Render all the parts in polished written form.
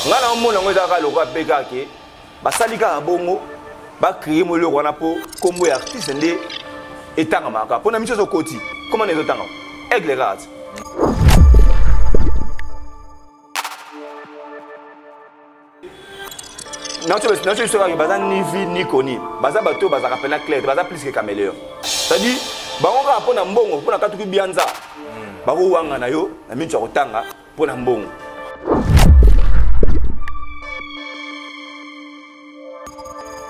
Nga na omona yango eza kaka lokola mpe kaka ke basali kaka bongo, bacreye mo eloko wana mpo nkombo ya artiste nde etangamaka mpo na miso ezokoti koma na ezotangama aigle kaka ti. Naso biso kaka baza ni vie ni koni, baza bato oyo bazalaka mpena clair te, baza plus que caméléon. C'est-à-dire bango kaka mpo na mbongo, mpo na katuki bianza, bakowanga na yo na minso ya kotanga mpo na mbongo.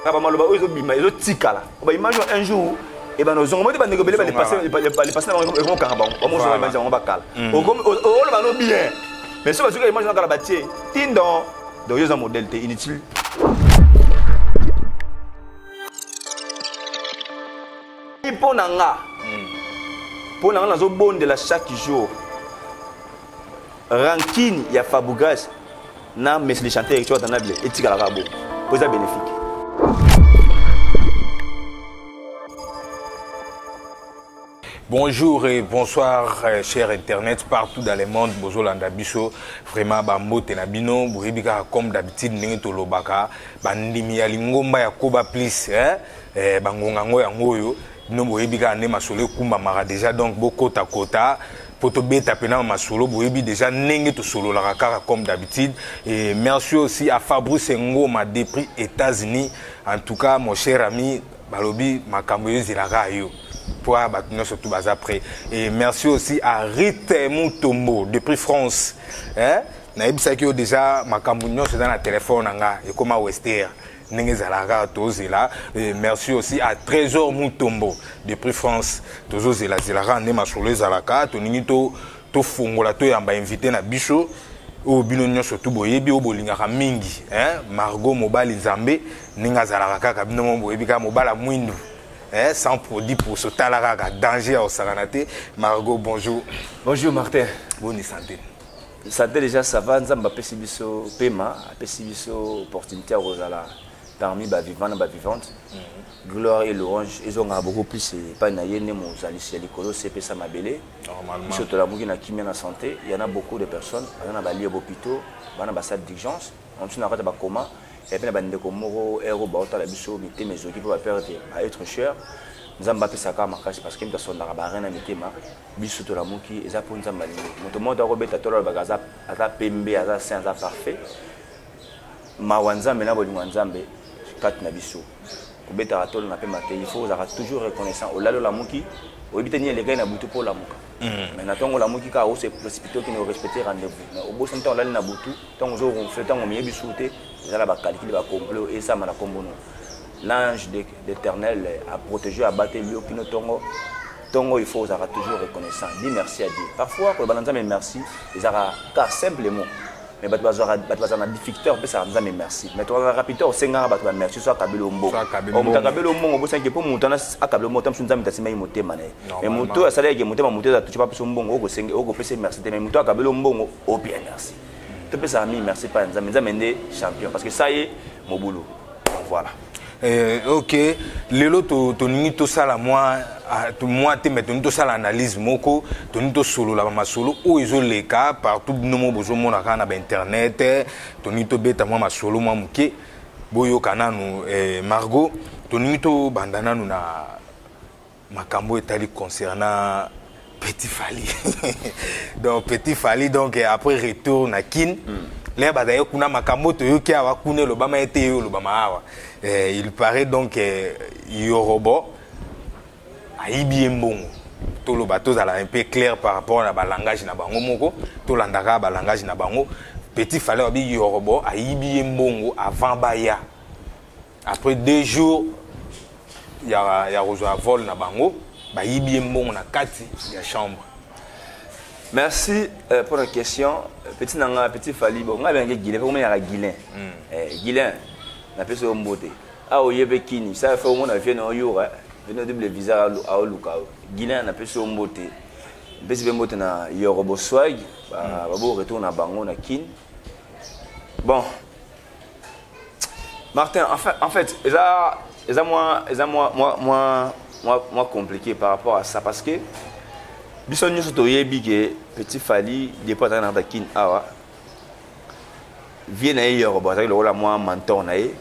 Na bamaloba oyo ezobima ezotikala baimage un jour ebanda ozonga mo te. Bandeko ebele balepase na bango ekomokanga bango, bamozonga image yango bakala. Oloba no bien, mais soki bazoka image nakala batie tindon, donc yo oza modèle te, inutile. Mpo na nga nazobondela chaque jour, rancune ya Fabregas na Messi le chanteur Héritier Watanabe etikalaka bongo po eza bénéfique. Bonjour et bonsoir, chers internet partout dans le monde. Bozolanda biso, vraiment bambote na bino. Boyebi kaka comme d'habitude ndenge tolobaka, bandimi ya lingomba ya Koba Plus, hein? Bangonga ngo yango oyo bino boyebi kaka nde masolo ekumbamaka déjà, donc bokota kota po tobeta pena masolo. Boyebi déjà ndenge tosololaka kaka comme d'habitude. Et merci aussi à Fabrice Ngoma depuis États-Unis. En tout cas, mon cher ami, balobi makambo ezelaka yo po bato nyonso tu baza prêt. Et merci aussi à Rite Mutombo depuis France, hein? Nayebisaki yo déjà, makambo nyonso eza na telefone na nga, ekoma wester ndenge ezalaka, tozela. Merci aussi à Trésor Mutombo depuis France. Tozozelazelaka nde masolo ezalaka. Toningi tofongola, toyamba invité na biso oyo bino nyonso tu boyebi, oyo bolingaka mingi, hein? Margot mobali Nzambe, ndenge azalaka kaka, bino mo boyebi kaka mobala mwindu, hein? Sans produit pour sotala kaka danger ya kosakana te. Margot, bonjour. Bonjour Martin. Boni santé? Santé déjà ça va. Nzambe apesi biso pema, apesi biso opportunité ya kozala parmi bavivant na bavivante. Gloire et louange ezongaka beaucoup plus epai na ye nde mozalisi ya likolo se epesa mabele. Biso tolamuki na kimia na santé. Il y en a beaucoup de personnes baza na balit ya bopito, bana basalle d'urgence, mosusu na kati ya bakoma epe na bandeko moko ero baotala biso, mitema ezoki mpo baperdre baêtre cher. Nzambe apesaka makasi parce que moto asondaka barein na mitema. Biso tolamuki eza mpo Nzambe alingi. Moto moko akobeta tolo alobaka aza pembe, aza saint, aza parfait. Mawa Nzambe na bolingo ya Nzambe kati na biso, kobetaka tolo na pema te. Il faut ozalaka toujours reconnaissant. Olali, olamuki, oyebi te nini elekai na butu mpo olamuka. Mais na ntongo olamuki kaka, ose précipité, okende orespecte rendez-vous, mais obosani ntango olali na butu, ntango ozoronfle, ntango omiyebi su te, eza na bacalcul, bacomplot esama na nkombo no. L'ange de l'Éternel a protégé, abateli yo kino ntongo ntongo. Il faut ozalaka toujours reconnaissant. Dis merci à Dieu. Parfois koloba na Nzambe merci ezalaka ka simple mot, mais bato bazwaka, bato bazala na difficulté kopesaka Nzambe merci. Mais tozala rapide, osengaka bato bamerci so akabeli yo mbongo. Moto akabeli yo mbongo, obosanki mpo moto wana akabeli yo mbongo, ta mosu Nzambe tasimaki motema na ye. Mais moto oyo asalaki motema, moto eza tuti bapesa mbongo, okopesa merci te. Mais moto akabeli yo mbongo, opia merci. Topesaka mingi merci pa ya Nzambe. Nzambe nde champion, parce que ça ye mobulu. Donc voilà. Ok, lelo tolingi tosala mwa te, mais tolingi tosala analyse moko, tolingi tosolola bamasolo oyo ezoleka partout. Bino mo bozomona kaka na bainternet. Tolingi tobeta mwa masolo mwa moke, boyoka nanu. Margot, tolingi tobanda nanu na makambo etali concernant Petit Fally. Donc Petit Fally, donc après retour na Kin, lere bazali kuna, makambo toyoki awa kuna elobama ete ye olobama awa. Il paraît donc Yorobo ayibi ye mbongo. Toloba, tozala un peu clair par rapport na balangage na bango moko, tolandaka balangage na bango. Petit Fally abi Yorobo ayibi ye mbongo avant baya, après 2 jours ya kozwa vol na bango, bayibi ye mbongo na kati ya chambre. Merci pour la question. Petit nanga, Petit Fally, bon, nga bengi Guilin, comment yaka Guilin? Guilin, na peso yo mbote. Ah oyebe kini, ça fait au moins vie no yura, vient double visa a oluka. Guilin, na peso yo mbote. Pesi be mbote na Yorobo Swag, ba ba bo retour na bango na Kin. Bon. Martin, en fait, eza moi compliqué par rapport à ça, parce que biso nyonso toyebi ke Petit Fally, depuis azalaki na kati ya Kin awa. Vie na ye Yorobo azalaki lokola mwa mentor na ye.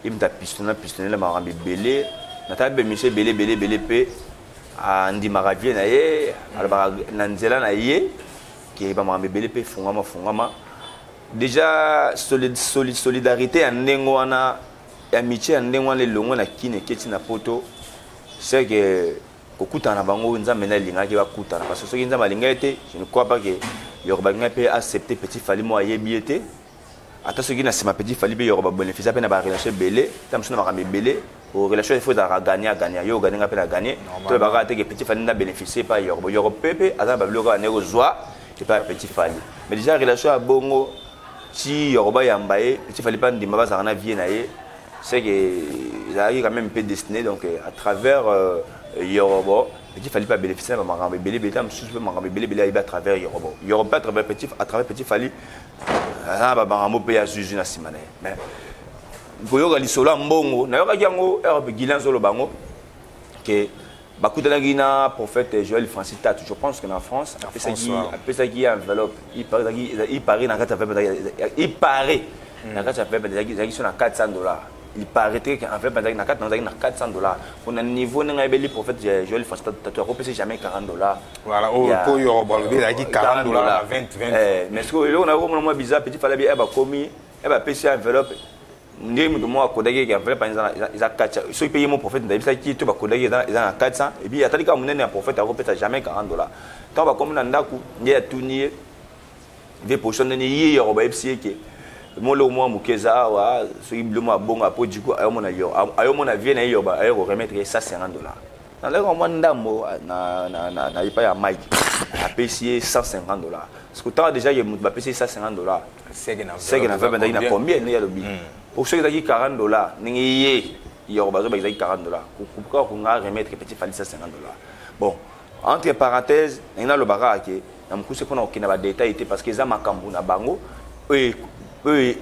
Ye moto apistona pistonela makambo ebele. Natali ba émission ebele ebele ebele mpe andimaka vie na ye, alobaka na nzela na ye ke ba makambo ebele mpe efungwama fungwama. Déjà solidarité ya ndenge wana, amitié ya ndenge wana elongwe na Kin eketi na poto, c'est que kokutana na bango Nzambe nde alingaki bakutana, parce que soki Nzambe alingaki te, je ne crois pas que Yorobo alingaki mpe accepter Petit Fally mo ayebi ye te. Ata soki na nsima Petit Fally mpe Yorobo babénéficia mpe na barelation ebele, ta mosusu na makambo ebele, relation il faut ezalaka gagnant gagnant, yo oganye, nga mpe na gagné. To lobaka te ke Petit Fally nde abénéficie epai Yorobo. Yorobo mpe mpe aza na babiloko awa kozwa epai ya Petit Fally, mais déjà relation ya bongo ti Yorobo ayamba ye, Petit Fally mpe andima bazalaka na vie na ye, c'est que ezalaki quand même mpe destiné. Donc à travers Yorobo, Petit Fally mpe abénéficie na bamakambo ebele ebele, ta mosusu mpe makambo ebele ebele ayebi à travers Yorobo. Yorobo mpe à travers Petit Fally aza na bamakambo mpe ya zuzu na nsima na ye. Mais koyoka lisolo ya mbongo, nayokaki yango heure Guilain azoloba yango ke bakutanaki na prophète Joël Francis Tatu, je pense que na France, apesaki ye enveloppe. Il paraît na kati ya enveloppe, il paraît na kati ya enveloppe ezalaki so na 400 $. Il paraîtrait que enveloppe ezalaki na kati, ezalaki na 400 $. Mpona niveau ndenge ayebeli prophète Joël Francis Tatu, akopesa jamais 40 $. Voilà, oyo oyo balobi ezalaki 40 $ na 20 20. Mais sikoyo eloko nakomona mwa bizarre, Petit Fally abi bakomi bapesi enveloppe, ndenge moto moko akodaki eke enveloppe eza 400. Soki mpe ye mo prophète ndayebisaki to bakodaki eza na 400, et puis atali kaka monene ya prophète, akopesa jamais 40 $. Ntango bakomi na ndako, nde atuni ye ve position ndenge ye Yoro bayebisi ye ke moloko mwa moke eza awa, soki biloko abongo apo du coup ayomona vie na ye Yorobo aye koremettre ye 150 $. Naleka mwa ndambo na epai ya Mike, apesi ye 150 $, parce que ntango déjà ye moto bapesi ye 150 $, seke na enveloppe ezalaki na combien? Ndenge alobi, po soki ezalaki 40 $, ndenge ye Yoro bazoba ezalaki 40 $, kaka konga remettre Petit Fally 150 $. Bon, entre parenthèse, ndenge nalobaka ke na mokuse mpona kokende badétail te, parce que eza makambo na bango oyo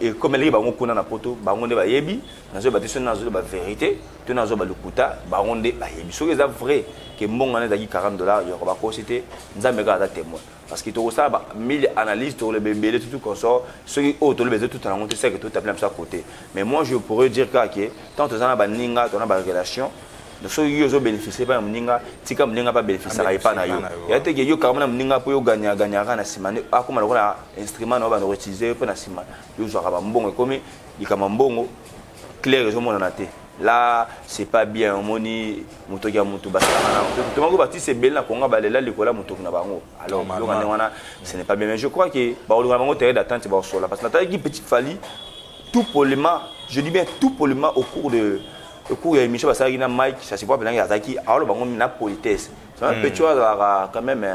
ekomelaki bango kuna na poto, bango nde bayebi. Nazoyeba te soki nazoyeba vérité to nazoyeba lokuta, bango nde bayebi. Soki eza vrai ke mbongo wana ezalaki 40 $, Yoko bakosi te, Nzambe kaka aza témoin, parce que tokosala ba mille analyse, tokoloba ebele, tout consort. Soki oyo toloba eza tutana yango te, seke totapela biso à côté. Mais moi, je pourrais dire kaka ke tant toza na baninga, toza na barelation, soki yo ozobénéficie epai ya moninga, tika moninga mpe abénéficiaka epai na yo. Ya teke yo karama na moninga mpo yo gagnaka na nsima, nde akóma lokola instrument na yo, bando koutiliser mpo na nsima yo ozwaka bambongo. Ekomi likambo mbongo clair ezomonana te, là c'est pas bien. Omoni motoki ya motu basalaka na tomako batisi ebele na Konga, balela likolo ya motoki na bango. Alors biloko ndenge wana, ce n'est pas bien. Mais je crois que bakolonga bango terrain d'attente, bakosola, parce que natalaki Petit Fally tout poliment, je dis bien tout poliment, au cours ya émission basalaki na Mike, ça se voit mpenza azalaki aoloba bango na politesse. Petit oyo azalaka quand même,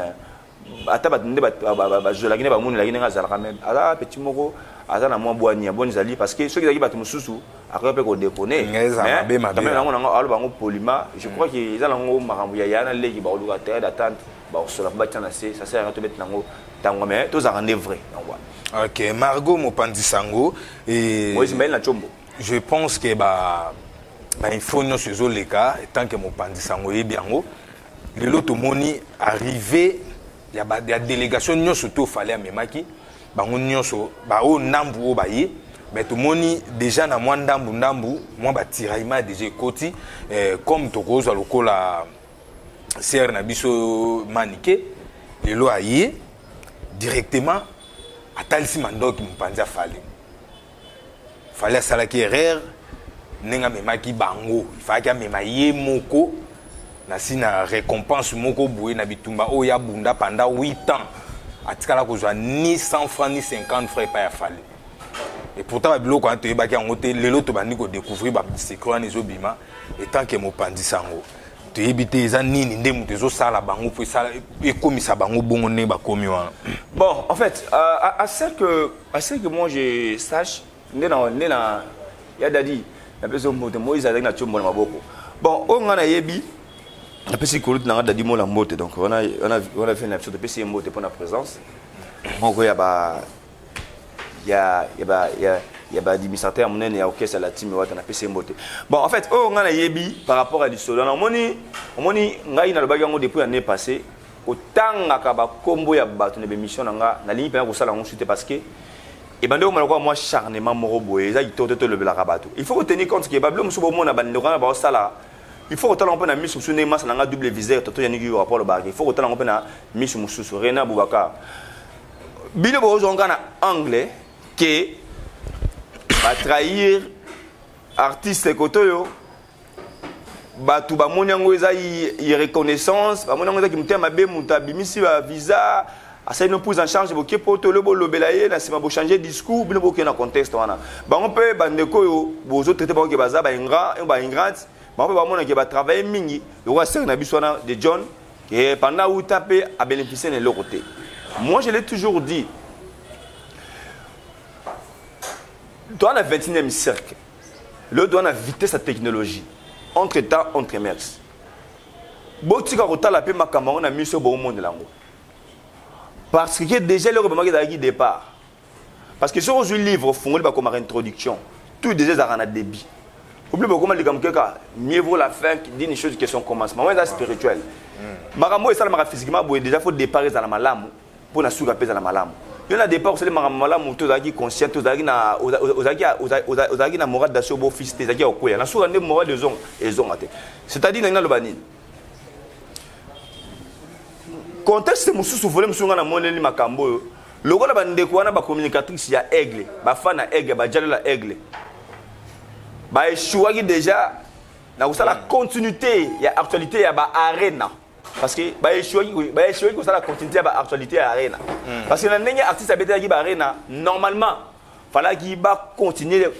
ata bato nde bazwelaki nde bamonelaki ndenge azalaka, même aza petit moko aza na mwa bwani ya boni ezali, parce que soki ezalaki bato mosusu, akoki mpe kodéconner. Nango nango aloba yango poliment. Je crois que eza nango makambo ya ya na leki, bakoluka terrain d'attente, bakosola mpo batia na se. Ça sert tobeti nango ntango, mais tozalaka nde vrai. Donc voilà. Ok, Margot mopanzi sango. Moïse Mbaye na Tshombo. Je pense que ba bainfo nyonso ezoleka, tant que mopanzi sango oyebi yango. Lelo tomoni arrivé ya délégation nyonso to Fally amemaki bango nyonso, baoyo ndambu oyo baye, mais tomoni déjà na mwa ndambu ndambu mwa batiraillement déjà ekoti, comme tokozwa lokola sere na biso Manike. Lelo aye directement, atalisi mandoki mopanzi afali. Fally asalaki erreur ndenge amemaki bango, ifalaki amema ye moko na si na récompense moko boye na bitumba oyo abunda pendant 8 ans, atikala kozwa ni 100 francs ni 50 francs epai ya Fally. Et pourtant babiloko wana toyebaki yango te. Lelo tobandi kodécouvrir basecret wana ezobima. Etant ke mopanzi yango, toyebi te eza nini nde moto ezosala bango mpo ekomisa bango bongo ndenge bakomi wana. Bon, en fait, à ce que moi je sache, nde na ya dadi napesi mbote. Moïse azalaki na tiombo na maboko. Bon, oyo ngai nayebi, napesi kolutu na nga Dadi Mola mbote. Donc wana fe na biso, topesi ye mbote mpona présence moko ya ba ya ya ba ya ya baadministrateur monene ya orchestre ya la team wata, napesi ye mbote. Bon, en fait, oyo ngai nayebi par rapport à lisolo wana, omoni ngai nalobaki yango depuis année passée, kotangaka bakombo ya bato na bémission na nga, nalingi mpenza kosala yango su te, parce que Ebandi komona lokola mwa acharnement moko boye, eza kitoko te. Tolobelaka bato, il faut kotenir compte ke babilo mosusu bomona bandeko wana baosala, il faut kotala ngo mpe na miso mosusu. Ndenge masa na nga double viseur toto yaniki yo rapport lobaka, il faut kotala ngo mpe na miso mosusu. René Aboubacar, bino bozwa nga na angle ke batrahir artiste kote oyo bato bamoni yango eza irreconnaissance, bamoni yango ezaki motema mabe. Moto abimisi bavisa, asali no prise en charge, boke po tolo bolobela ye na nsima, bochange discours. Bino bokende na contexte wana, bango mpe bandeko oyo bozotraite bango ke baza baingrat, baingrate, bango mpe bamonake batravaille mingi lokola sere na biso wana de John, ke pendant uta mpe abénéficie na eloko te. Moi, je l'ai toujours dit, toa na 21e siècle, lelo toa na vitesse ya technologie. Entre temps, entre mers, botika kotala mpe makambo yango na miso boomondela yango, parce que déjà eloko ebamaki ezalaki départ. Parce que soki ozwi livre, ofungoli, bakomaka introduction, tout déjà ezalaka na débit. Obli bokoma likambo keka, mieux vaut la fin d'une chose que son commencement. Wana eza spirituel. Makambo oyo esalamaka physiquement boye, déjà faut départ ezala malamu mpo na suka mpe ezala malamu. Yo na départ osali makambo malamu te, ozalaki conscient te, ozalaki na moral d'acier bofisi te, ezalaki ya kokwea na suka nde moral ezonga ezonga te. C'est-à-dire, ndenge naloba nini, contexte mosusu, volet mosusu, nga namoneli makambo oyo lokola bandeko wana bacommunicatrice ya Aigle, bafan na Aigle, bajalela Aigle, baéchouaki déjà na kosala continuité ya actualité ya baarena, parce que baéchouaki kosala continuité ya baactualité ya arena, parce que na ndenge artiste abetelaki baarena, normalement falaki bacontinue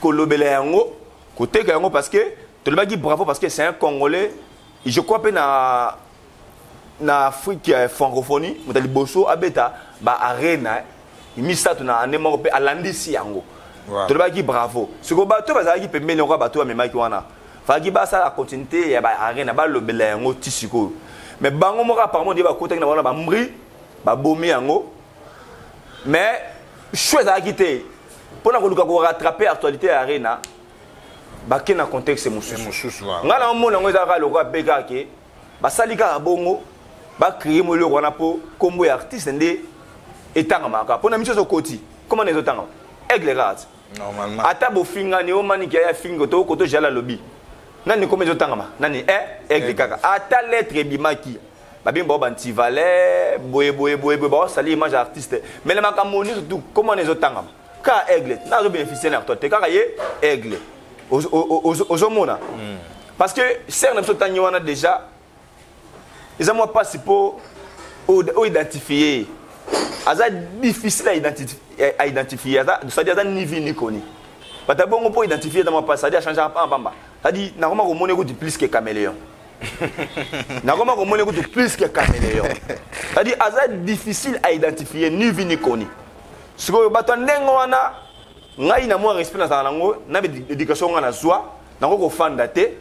kolobela yango, koteka yango, parce que tolobaki bravo, parce que c'est un Congolais, je crois mpe na Afrique ya francophonie, moto ya liboso abeta baarena misato na ane moko mpe alandisi yango. Tolobaki bravo. Sikoyo bato bazalaki pembeni yango, bato bamemaki wana, falaki basala continuité ya baarena, balobela yango ti sikoyo. Mais bango moko apparemment nde bakotaki na bango na bambri, babomi yango. Mais choix ezalaki te mpona koluka korattraper actualité ya arena, bake na contexte mosusu. Ngai na omona yango ezalaka lokola mpe kaka ke basali kaka bongo, bacréer mo eloko wana mpo nkombo ya artiste nde etangamaka. Mpo na miso ezokoti koma na ezotangama Aigle kaka ti ata bofingani omaniki aya fingo to koto jala alobi nani, koma ezotangama nani? E Aigle kaka. Ata lettre ebimaki, babengi bao bantivale boye boye boye boye, baosali image ya artiste, mais na makambo nyonso tu koma na ezotangama kaka Aigle, na azobénéficie na actualité kaka ye Aigle. Ozomona, parce que sere na biso ntangi wana déjà eza mwa mpasi mpo oidentifie, aza difficile à identifier, aza, c'est-à-dire aza ni vu ni connu. Bato bongo mpo identifier eza mwa mpasi, c'est-à-dire achangeaka pamba pamba. C'est-à-dire nakoma komona ekuti plus que caméléon, nakoma komona ekuti plus que caméléon, c'est-à-dire aza difficile à identifier, ni vu ni connu. Sikoyo bato ya ndenge wana, ngai na mwa respect nazala nango na éducation nga nazwa nango, kofanda te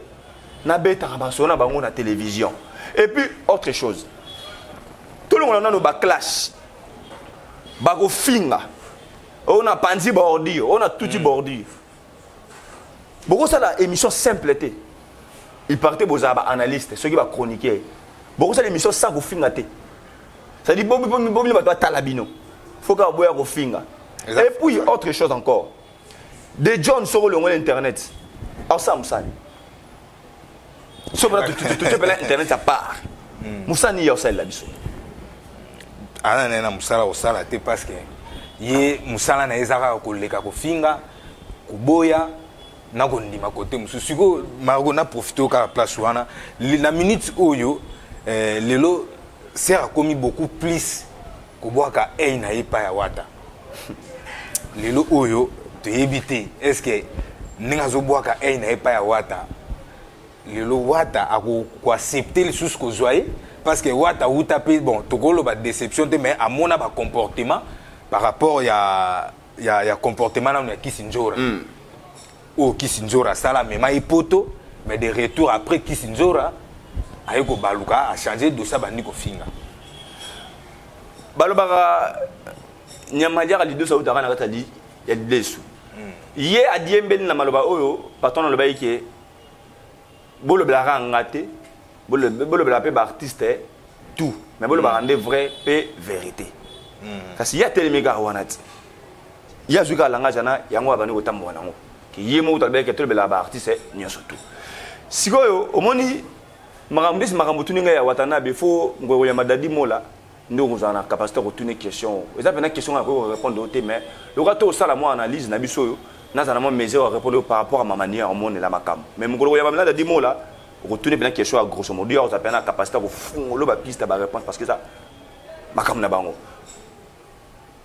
nabetaka masolo na bango na télévision. Et puis autre chose, tolongola nano baclash, bakofinga oyo na panzi bordure, oyo na tuti bordure. Bokosala émission simple te, il partait bozala baanalyste, soki bachroniqueur, bokosala émission sans kofinga te. C'est-à-dire bomino bato batala bino, faut kaka boya kofinga. Et puis autre chose encore, de John, soko olongoli internet, aosala mosani so mpena totie mpena internet à part, mosani ye osalela biso. Aza na ye na mosala kosala te, parce que ye mosala na ye eza kaka koleka kofinga, koboya na kondima kote mosusu. Sikoyo Margo, na profite oyo kaka place wana na minute oyo, lelo ser akomi beaucoup plus kobwaka ei na ye epai ya Wata. Lelo oyo toyebi te, est ce que ndenge azobwaka ei na ye epai ya Wata, lelo Wata akoaccepte lisusu kozwa ye? Parce que Wata wuta mpe, bon, tokoloba déception te, mais amona bacomportement par rapport ya comportement nano ya Kisi Nzora. Oyo Kisi Nzora asala, amema ye poto, mais de retour après Kisi Nzora aye kobaluka, achange dossier, abandi kofinga. Balobaka nyama aliaka lidoso autaka na kati ya lidesu. Ye adiembeli na maloba oyo patron alobaki ke bolobelaka nga te, bolobelaka mpe baartiste tout, mais bolobaka nde vrai mpe vérité. Kasi ye atelemi kaka wana ti. Ye azwi kaka langage wana, yango abandi kotambola nango. Ke ye moko tolobelaki, tolobelaka baartiste nyonso tu. Sikoyo omoni makambo ndesi makambo tuni ngai ya Watanabe, fo ngweko ya Madadi Mola nde okozala na capacité kotuna question. Eza mpena question ngai nakoki korépondre yo te, mais loka to osala mwa analyse na biso oyo, nazala mwa mesure ya répondre yo par rapport à ma manière omonela makambo. Mais mokolo koyamba mena Dadi Mola, okotuna mpena question ya grosso modo, ya kozala mpena na capacité ya kofungola bapiste ya baréponse, parce que eza makambo na bango.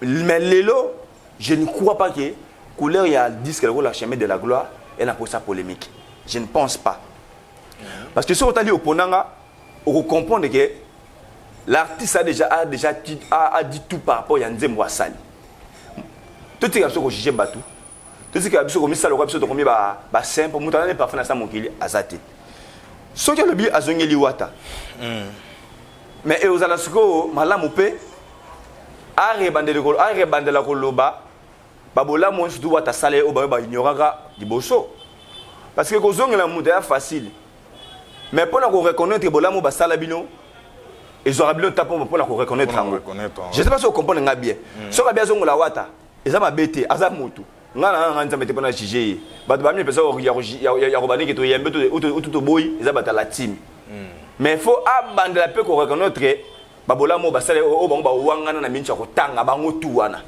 Mais lelo, je ne crois pas que couleur ya disque lokola Chemin de la gloire elle a posé polémique. Je ne pense pas, parce que soki otali oponanga, okocomprendre que l'artiste a déjà dit tout par rapport ya nzembo asali. Totika biso kojuge bato, totika biso komisala lokola biso tokomi basimple. Moto azali parfait na sa mokili aza te. Soki alobi azongeli Wata, mais eozala sikoyo malamu mpe arebandela koloba babolamu oyo surtout Wata asala ye, oyo bayo baignoraka liboso, parce que kozongela moto ya facile, mais mpona koreconnaître bolamu basala bino, ezwaka bino ta mpona koreconnaître yango. Je sais pas si ocomprendre nga bien. Soki abi azongola Wata, eza mabe te, aza motu. Nga na nga Nzambe te mpona juge ye. Bato bami mpesa ya kobandeke toyembe otu toboyi, eza bato ya la team. Mais faut abandela mpe koreconnaître babolamu oyo basala, oyo bango bawangana na miniti ya kotanga bango tu wana.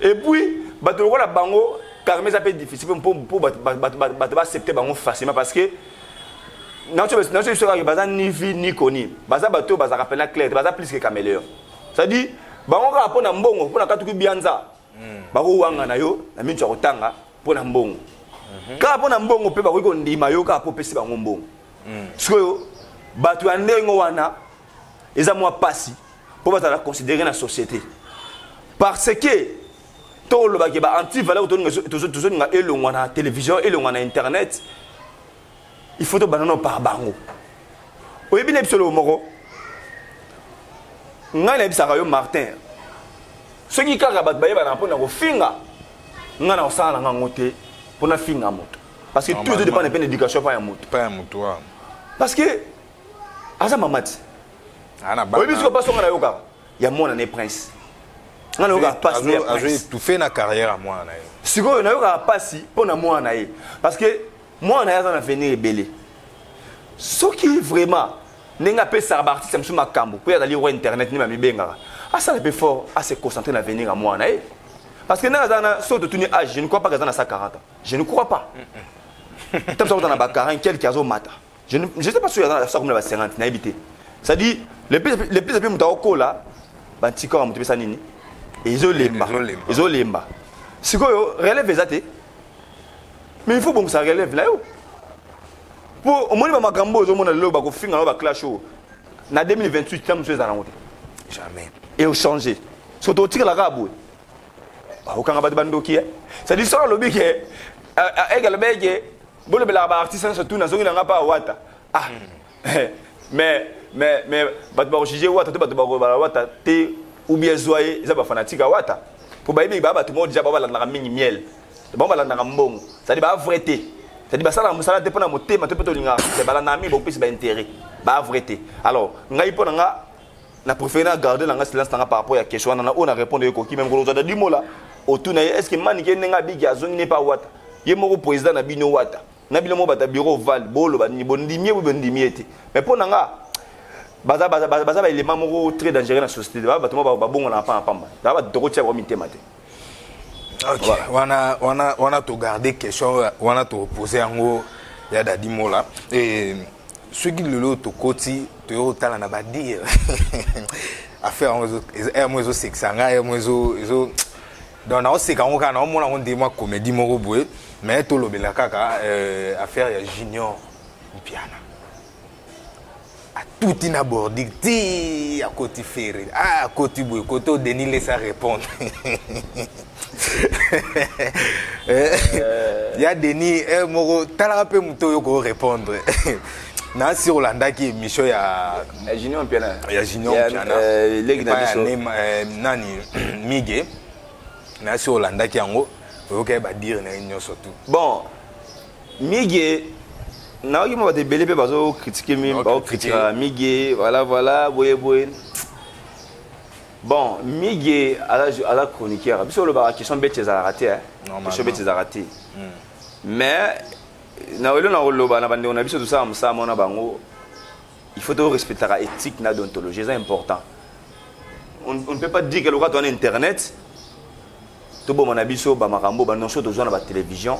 Et puis bato lokola bango carrément, eza mpe difficile mpo bato baaccepte bango facilement, parce que naso biso kaka baza ni vu ni connu. Baza bato oyo bazalaka mpena clair te, baza plus que caméléon. C'est-à-dire bango kaka mpo na mbongo, mpo na katuki bianza, bakowanga na yo na miniti ya kotanga mpo na mbongo, kaka mpo na mbongo, mpe bakoki kondima yo kaka mpo opesi bango mbongo. Sikoyo bato ya ndenge wana, eza mwa pasi mpo bazala considéré na société, parce que tolobaki ba anti valeur tozolinga elongwa na télévision, elongwa na internet. Il faut tobanda no par bango. Oyebi na biso loo moko, ngai nayebisaka yo Martin, soki kaka bato bayebana mpona kofinga, ngai na kosala na ngango te mpona finga moto, parce que tout dépend mpe na éducation pa ya moto. Pa ya moto. Parce que aza mama ti oyebi soki mpasi onga nayokaka ya mwana ne Prince, nga nayokaka mpasi ya Prince. Étouffé na carrière ya mwana na ye. Sikoyo nayokaka mpasi mpo na mwana na ye, parce que mwana na ye aza na avenir ebele. Soki vraiment ndenge apesaka baartiste mosusu makambo mpo azali roi internet nde bamibengaka, asala mpe fort, ase concentre na avenir ya mwana na ye, parce que ndenge aza na, soki totuni âge, je ne crois pas qu'aza na 140 ans, je ne crois pas. Ntango soki na ba 40 quelque azomata, je sais pas soki aza na ba 50, nayebi te. C'est-à-dire le plus epe moto akokola, bantika ya moto epesa nini, ezolemba, ezolemba. Sikoyo relève eza te, mais il faut bongisa relève na yo, mpo omoni bamakambo oyo ozomona lelo, bakofinga na baclash oyo na 2028, ta mosusu eza nango te. Jamais. Eochange so totikala kaka boye, okanga bato bandoki. C'est-à-dire soki alobi ke eke alobi eke bolobelaka baartiste nyonso tu, nazongi nanga mpa Wata, ah, mais bato bakojuge Wata to bato bakobala Wata te, ou bien zwa ye, eza bafanatique ya Wata, mpo bayebi baa bato moko déjà bao balandaka mingi miel, bango balandaka mbongo, c'est-à-dire baa vrai te, c'est-à-dire basalaka mosala te mpo na motema to mpe tolingaka te, balandaka mingi bokopesa baintérêt, baa vrai te. Alors ngai, mpo na nga, na préféré na garder na nga silence nanga par rapport ya question wana. Na oyo na répondre ekoki. Même kozwa Dadi Mola, otuna ye: est ce que Manike ndenge abiki azongi ne pa Wata, ye moko président na bino Wata, na bino moko bato ya bureau ovale, boloba nini? Bondimi ye, bondimi ye te. Mais mpo na nga, baza baélément moko très dangereux na société. Baza bato moko babongolaka pamba pamba, baza bato tokotia bango mitema te. Ok, wana wana wana togarde question wana, topose yango ya Dadi Mola. E soki lelo tokoti, toyei kotala na badire affaire yango, mo ezosekisa ngai, mo ezo donc naoseka yango kaka, naomona yango nde mwa comédie moko boye. Mais tolobela kaka affaire ya Junior Mpiana. Atuti na bordik ti akoti Ferre, ah, akoti boye kote o Denis Lesa répondre ya Denis moko. Talaka mpe moto oyo korépondre nasi olandaki émission ya Junior Mpiana. Ya Junior Mpiana. Leki na biso. Nani, Mige, nasi olandaki yango, oyoki badire na ye nyonso tu. Bon, Mige, nayoki mwa bato ebele mpe bazocritiquer, mi baocritiquaka Mige, voilà voilà, boye boye. Bon, Migue aza chroniqueur. Biso olobaka question bete ezalaka te, question bete ezalaka te. Mais na elo na koloba na bandeko na biso tosala mosala mona bango, il faut to respectaka éthique na déontologie, eza important. On ne peut pas dire que lokola towana internet, toboma na biso bamakambo banyonso tozwa na batélévision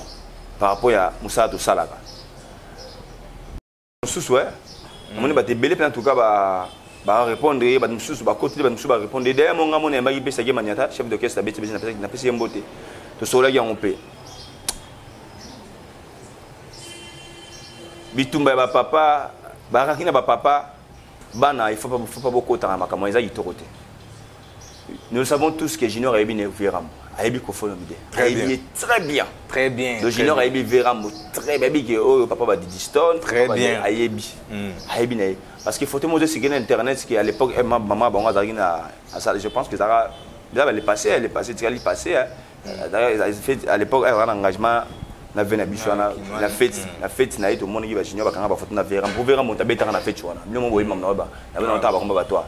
par rapport ya mosala tosalaka mosusu. Namoni bato ebele mpe, en tout cas barépondre ye, bato mosusu bakoteli, bato mosusu barépondre. D'ailleurs monga mona yambaki pesaki Maniata, chef d'orchestre abeti, napesi ye mbote, tosololaki yango mpe. Bitumba ya bapapa bakaki na bapapa bana, il faut pas bokotaka makambo eza kitoko te. Nous savons tous que Junior ayebi ne Verambo, ayebi Koffi Olomide, ayebi très bien. Très bien. Donc Junior ayebi Verambo très bien, ayebi ke oyo papa ba Didi Stone. Très bien. Ayebi, ayebi na ye, parce que photo mozo esiki na internet ke à l'époque mama bango azalaki na, je pense que ezalaka eza le passé, le passé tikali passé. À l'époque ezalaka na engagement na ve na biso wana na fête, na fête na ye. Tomonaki bajunior bakanga bafoto na Verambo po Verambo abetaka na fête wana. Bino mo boyeba na ba na bino otaka bakomba batwa.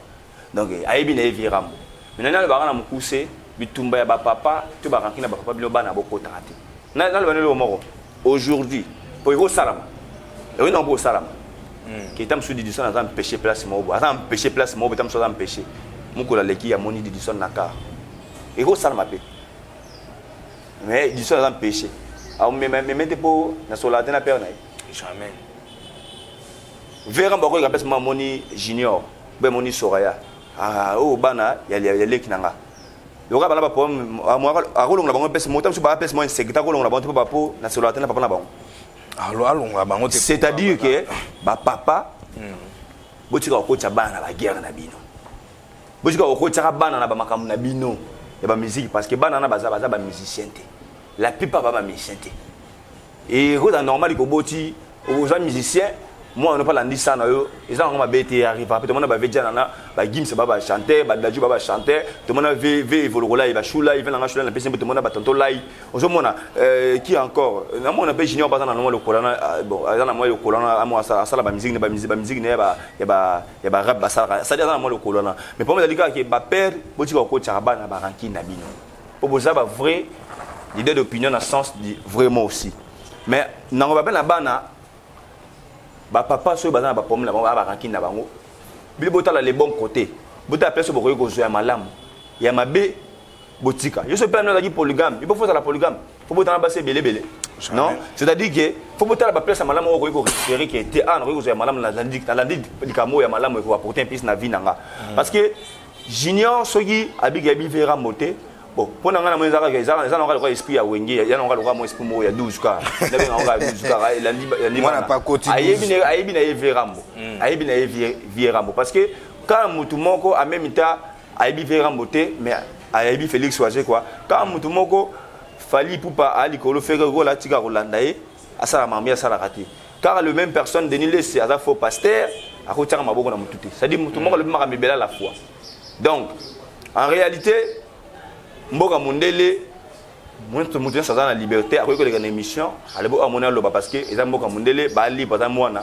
Donc ayebi na ye Verambo. Mais nani alobaka na mokuse, bitumba ya bapapa to baranki na bapapa, bino bana bokotaka te. Naloba neloko moko aujourd'hui po ekosalama, ekoki nango mpo kosalama ke ta mosusu Didison aza empêché place moko boye, aza empêché place moko boye, ta mosusu aza empêché, mokolo aleki amoni Didison na car, ekosalama mpe. Mais Didison aza empêché, ameme te mpo nasolaka te na père na ye. Jamais. Vera bakoyeka place moko, amoni Junior mpe amoni Soraya, oyo bana ya leki na nga, lokola bana baproblème, akolongola bango mpese mota mosusu, baa place moko insécurité, akolongola bango te mpo bapo nasolaka te na papa na bango. Alongola bango te. C'est-à-dire que bapapa, botika kokotisa bana na baguerre na bino, botika kokotisaka bana na bamakambo na bino ya bamusike, parce que bana wana baza bamusicien te, la plupart ba bamusicien te. Ekozala normal koboti oza musicien, mwana mpo alandi sa na yo, eza yango mabe te. Arriva mpe tomona bave Diana na bagims ba bachanteur, badaju ba bachanteur, tomona ve Evoloko lai, bashulai ve nanga shulai napesi mpe, tomona batonto lai, ozomona qui encore, namona mpe Junior baza na mwa lokola na, bon, aza na mwa lokola na asala bamusike na bamusike na ya barap basalaka, c'est-à-dire aza na mwa lokola na. Mais problème ezali kaka ke bapère, botika kokotisaka bana barankine na bino, po boza bavrai leader d'opinion na sens du vraiment aussi. Mais nango bape na bana bapapa, soki baza na baproblème na bango, baa barankine na bango, bino botala le bon côté, botala place oyo bokoki kozwa ya malamu, ya mabe botika. Yo so mpe ano azalaki polygame, il faut ozala polygame, faut botala basi ebelebele? Non, c'est-à-dire que faut botala baplace ya malamu oyo okoki korécupérer ke te, ah, nakoki kozwa ya malamu, nalandi likambo oyo ya malamu ekoapporter un plus na vie na nga. Parce que Junior soki abiki ayebi Verambo te, bon, mpo na ngai namoni eza kaka eza nango lokola esprit ya Wenge, ya nango lokola mwa esprit moko ya 12 kaka, nabenga yango kaka 12 kaka, elandi. Mwana pakoti. Ayebi na ye Verambo, ayebi na ye Vierambo, parce que kaka mutu moko en même temps ayebi Verambo te, mais ayebi Félix Wazekwa. Kaka mutu moko Fally Ipupa aya likolo, Ferre Gola atika kolanda ye, asala makambo ye asalaka te. Kaka le même personne, Denis Lese aza faux pasteur, akotiaka maboko na mutu te. C'est-à-dire mutu moko alobi makambo ebele à la fois. Donc en réalité, mboka mondele, moto nyonso aza na liberté, akoki koleka na émission, alobi oyo amoni aloba, parce que eza mboka mondele, balibre, aza mwana.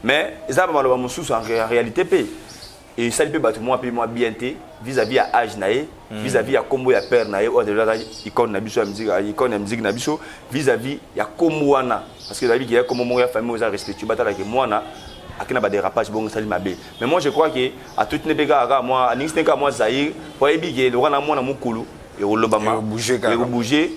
Mais eza bamaloba mosusu en réalité mpe esali mpe bato mwa mpe mwa bien te vis-à-vis ya âge na ye, vis-à-vis ya kombo ya père na ye oyo aza icône na biso ya musique, icône ya musique na biso, vis-à-vis ya kombo wana, parce que ezali ke ya kombo moko ya famille oyo eza respectueux. Batalaki mwana ake na badérapage bongo, esali mabe. Mais moi je crois ke atuti ne mpe kaka mwa aningisi ne kaka mwa Zaire, po ayebi ke lokola na mwana mokulu ekolobama, Ekobouge kaka. Ekobouge,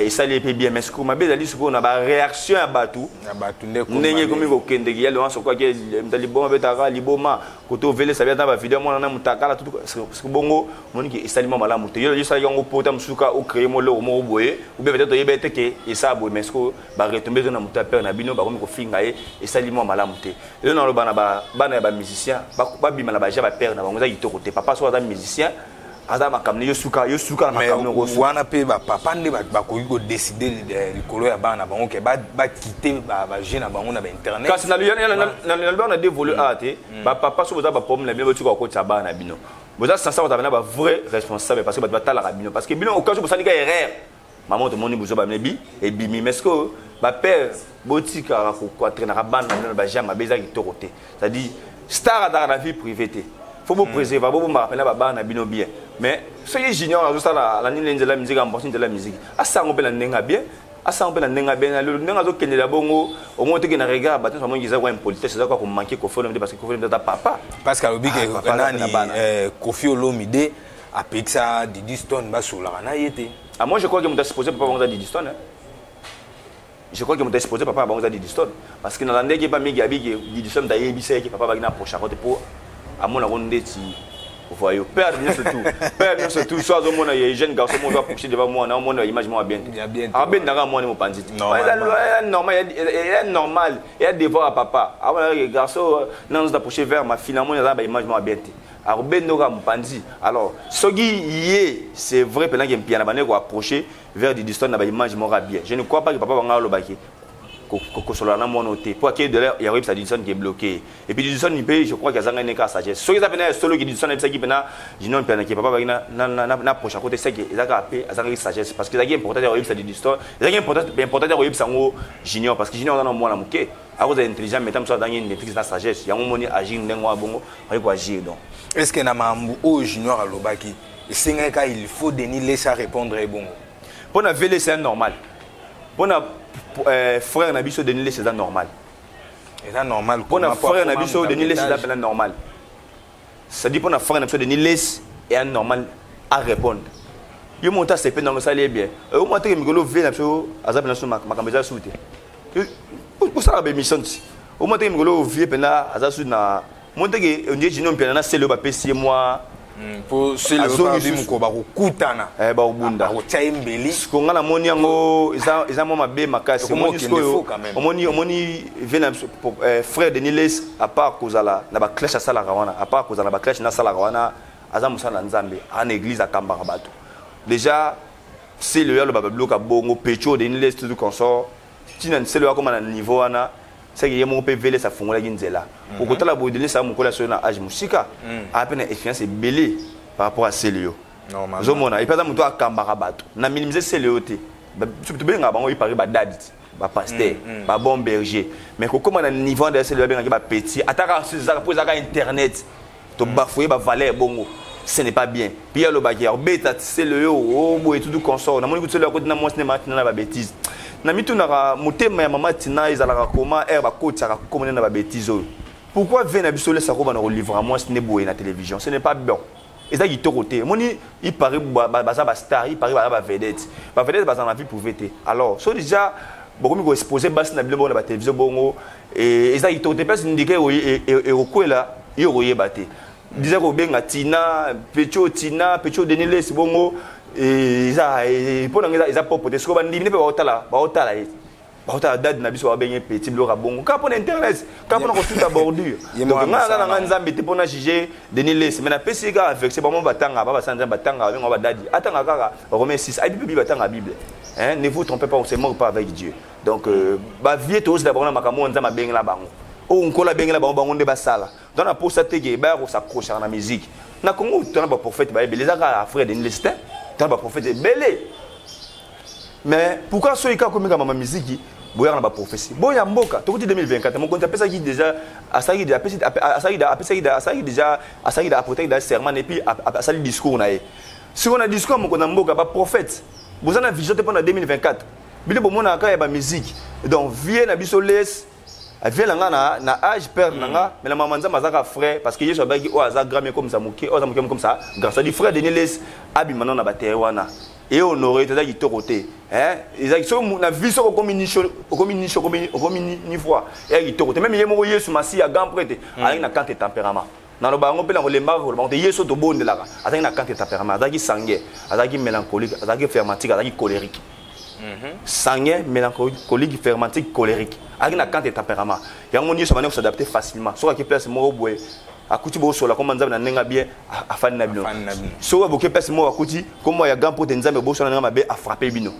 esali ye mpe bien. Mais sikoyo mabe ezali sikoyo na baréaction ya bato. Ya bato nde ekoma ndenge mabe. Ekomi kokendeki ya Laurent Sokwaki moto liboma, betaka liboma kote ovelesa bi ata bavideo mwana na motakala tutu bongo, omoniki esali mwa malamu te. Yo esalaki yango pota mosusu ka ocréer mo eloko moko boye, ou bien peut-être oyeba ete ke esala boye, mais sikoyo baretombe ezo na moto ya père na bino, bakomi kofinga ye, esali mwa malamu te. Elo naloba na bana ya bamusicien, babima na baja bapère na bango, eza kitoko te. Papa soki aza musicien, aza makambo yo suka, yo suka na Mais makambo nyonso. Wana mpe bapapa nde bakoki kodécider likolo ya bana na bango ke bakite baje na bango na bainternet. Kasi nalobi na dévolu a te, bapapa so boza baproblème na bino, botika kokotisa bana na bino. Boza sansa kozala na bavrai responsable, parce que bato batalaka bino, parce que bino occasion bosali ka erreur, mama tomoni bozo bamine bi ebimi. Mais ce que bapère, botikaka koentraînaka bana na bino na baja mabe, eza kitoko te. C'est-à-dire star azalaka na vie privée te. Faut bo préserver, bo bombaka mpena babana na bino bien. Mais soki Junior azosala alandi nde nzela ya musique, ambosi nzela ya musique, asango mpe na ndenge ya bien, asango mpe na ndenge ya bien. Na lelo ndenge azokendela bongo, omoni toke na regard bato nyonso bamongi eza kwa impolitesse, eza kwa komanke Koffi Olomide, parce que Koffi Olomide aza papa. Parce que alobi ke Ah, papa aza nani na bana. Koffi Olomide apekisa Didi Stone basolaka na ye te. Ah, moi je crois que moto asupposé papa bango aza Didi Stone, hein. Je crois que moto asupposé papa bango aza Didi Stone, parce que nalandaki epa mingi abiki Didi Stone ayebisa ye ke papa baki na approche te mpo amonako ndeti voyou. Père nyonso tout, père nyonso tout so azomona ye jeune garçon moko approché devant moi, na omona image moko bien te. Ya bien te. Abendaka mwana mopanzi te. Normalement. Eza normal, eza normal, eya devoir ya papa. Amonaka ke garçon na nzoto approché vers ma fille, namoni aza na baimage moko ya bien te, akobendoka mopanzi. Alors soki ye, c'est vrai mpenza ke Mpiana bandeki koapproche vers Didi Stone na baimage moko ya bien, je ne crois pas que papa banga alobaki kosolola na mwana te po ake de ya koyebisa Didi Stone ke bloqué. Et puis Didi Stone mpe, je crois ke azanga ne kaka sagesse. Soki eza mpena ya solo ke Didi Stone ayebisaki mpena Junior Mpiana ke papa baki na approche akote, seke eza kaka mpe azangaki sagesse, parce que ezalaki important ya koyebisa Didi Stone, ezalaki important ya koyebisa yango Junior, parce que Junior aza na mwana moke, akozala intelligent, mais ta mosusu azangi maîtrise na sagesse. Yango moni agir ndenge wana bongo akoki koagir donc. Est ce que na makambo oyo Junior alobaki, esengaki kaka il faut Denis Lesa répondre ye bongo? Mpo na vele, c'est normal. Mpo na frère na biso Denis Lesa, eza normal. Eza normal. Mpo na frère na biso Denis Lesa, eza mpena normal. C'est-à-dire, mpo na frère na biso Denis Lesa, eya normal à répondre. Yo moto asepe nango, esali ye bien. Omwa teke mikolo vie na biso aza mpena so makambo eza su te, osalaka baémission ti omwa teke mikolo vie mpena aza su na mo teke ondie Junior Mpiana na sele oyo bapesi ye mwa Po sele Azongi susu. moko bakokutana. Bakobunda. Akotya ye mbeli. Siko nga namoni yango eza mwa mabe makasi. Ekoma Omoni okende sikoyo faux quand même. Omoni vie na biso, frère Denis Les, à part kozala na baclash asalaka wana, à part kozala na baclash nasalaka wana, aza mosala na Nzambe, aza na église, akambaka bato. Déjà sele oyo aloba babiloko ya bongo, pecho Denis Les, tout consort, ntina sele oyo akoma na niveau wana, seke ye moko mpe veles afungolaki nzela. Okotala boye, Denis aza mokolo ya soyo na age mosika, aa mpe na expérience ebele par rapport à sele yo. Normalement. Ozomona, epe aza moto akambaka bato na minimize sele oyo te. Tobengaka bango ipari badadi ti bapasteur, babon berger, mais kokóma na niveau nde sele babengaki bapetit, ataka ezaka mpo ezaka internet, tobafoye bavaleur bongo, ce n'est pas bien. Puis alobaki akobeta sele oyo o boye tutu consort. Namoni kuti sele akoti na mwasi ne matina na babétise. Na mitunaka motema ya mama Tina ezalaka koma ere bakotisaka komona na babétise oyo. Pourquoi vie na biso olesa kobana kolivre mwasi ne boye na télévision? Ce n'est pas bon, eza kitoko te. Omoni, ipari baza bastar, ipari baza bavedette, bavedette baza na vie privée te. Alors so déjà bokomi koexpose basi na bino bongo na batélévision bongo, eza kitoko te. Place ndike ekokwela yo koyeba te. Déjà kobenga Tina pecho, Tina pecho, Denis Lesi bongo, eza mpo na nga eza propre te. Sikoyo bandimi nde mpe baotala, baotala ye, baotala dade na biso, babenge petit, biloko ya bongo kaka mpona internet, kaka mpona kotuta bordure. Ye Donc moko nga naza na nga amesala. Nzambe te mpona juge Denis Lesi, mais napesi ye kaka verset. Bango batanga, ba basala Nzambe, batanga, babenga badadi, atanga kaka Romain 6, ayebi mpe Bible, atanga Bible. Hein, ne vous trompez pas, on se moque pas avec Dieu. Donc bavie tozela bango na makambo oyo Nzambe abengela bango, oyo Nkolo abengela bango, bango nde basala. Donc na posa te ke baya kosaccrochaka na musique. Na Congo tona baprophète bayebele, eza kaka frère Denis Lesi te, tona baprophète ebele. Mais pourquoi soki kaka komeka mama miziki, boyaka na baprophétie boya mboka? Tokoti 2024, mokonzi apesaki déjà, asalaki, apesi, asalaki, apesaki, asalaki déjà, asalaki, aprêtaki déjà serment, et puis asali discours na ye. Sikoyo na discours ya mokonzi ya mboka, baprophète boza na vision te mpo na 2024. Bino bomonaka kaka ya bamusique. Donc vie na biso les vie na nga na âge père na nga, mais na mama Nzambe aza kaka frère, parce que Yesu abaki oyo aza grand comme ça moke, oyo aza moke comme ça grand. C'est-à-dire, frère Denis Les abima nano na baterre wana e honoré te, eza kitoko te. Hein, eza soki na vie soki okomi niche, okomi niche, okomi ni fois, eya kitoko te. Même ye moko Yesu Masiya, grand prêtre, azalaki na quinte tempérament. Naloba yango mpe na kolembaka koloba yango te. Yesu tobondelaka azalaki na quinte tempérament: azalaki sanguin, azalaki mélancolique, azalaki flegmatique, azalaki colérique. Sanguin, mélancolique, flegmatique, colérique, azalaki na quinte tempérament. Yango nyonso abandi kos'adapter facilement. Soki aki place moko boye, akuti bosola komba Nzambe na ndenge bien, afandi na bino. Afandi na bino. Soki aboke place moko, akuti kombo ya grand prêtre Nzambe, bosola na ndenge mabe, afrappe bino.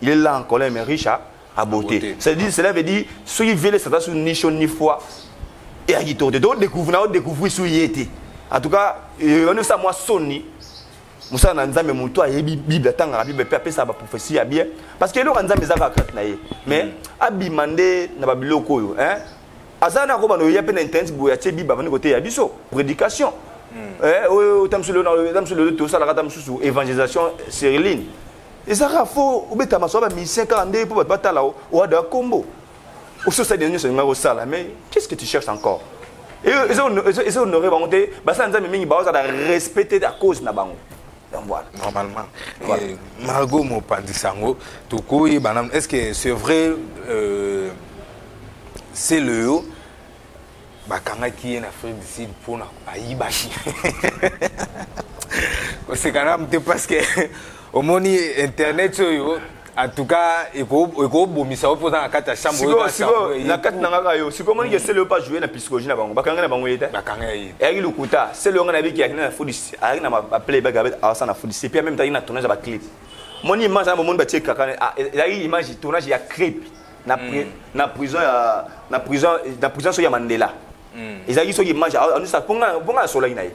Il est là en colère mais riche à beauté. Beauté. C'est-à-dire, cela veut dire soki vele sata su ni chaud ni froid, eyaki to te, todécouvrir na odécouvrir su ye te. En tout cas wana osala mwa soni. Mosala na Nzambe, moto ayebi Bible, atangaka Bible mpe apesaka baprophétie ya bien, parce que eloko ya Nzambe eza kaka kati na ye. Mais abima nde na babiloko oyo, hein? Aza na kobanda oya mpe na internet boye, atie bible, abandi koteya biso prédication. Oyo ta mosusu lelo tosalaka, ta mosusu évangélisation sur ligne. Ezalaka fo obeta masolo ya bamusicien kaka nde mpo bato batala oada kombo osi osali nyonso olinga kosala. Mais qu'est ce que tu cherches encore? Eza honore bango te. Basala Nzambe mingi baozala respecté à cause na bango. Donc voilà. Normalement, voilà. Margot mopanzi sango, tokoyeba nanu, est ce que c'est vrai, c'est le yo bakangaki ye na Afrique du Sud mpona ayibaki? Koseka nanu te, parce que omoni internet oyo, en tout cas ekobomisa yo mpo oza na kati ya chambre. Sikoyo na kati na ngaka yo, sikoyo omoni ke Sele oyo pas jouer na psychologie na bango, bakanga na bango ye te. Bakanga ye. Eyaki lokuta. Sele oyo nga nayebiki ayaki na Fudis, ayaki na baplayback, awasa na Fudis, et puis en même temps ayaki na tournage ya baclip. Moni image wana, bomoni batie kaka, ezalaki image tournage ya clip na prison ya na prison soki ya Mandela. Ezalaki soki image anusa mponga nasolaki na ye,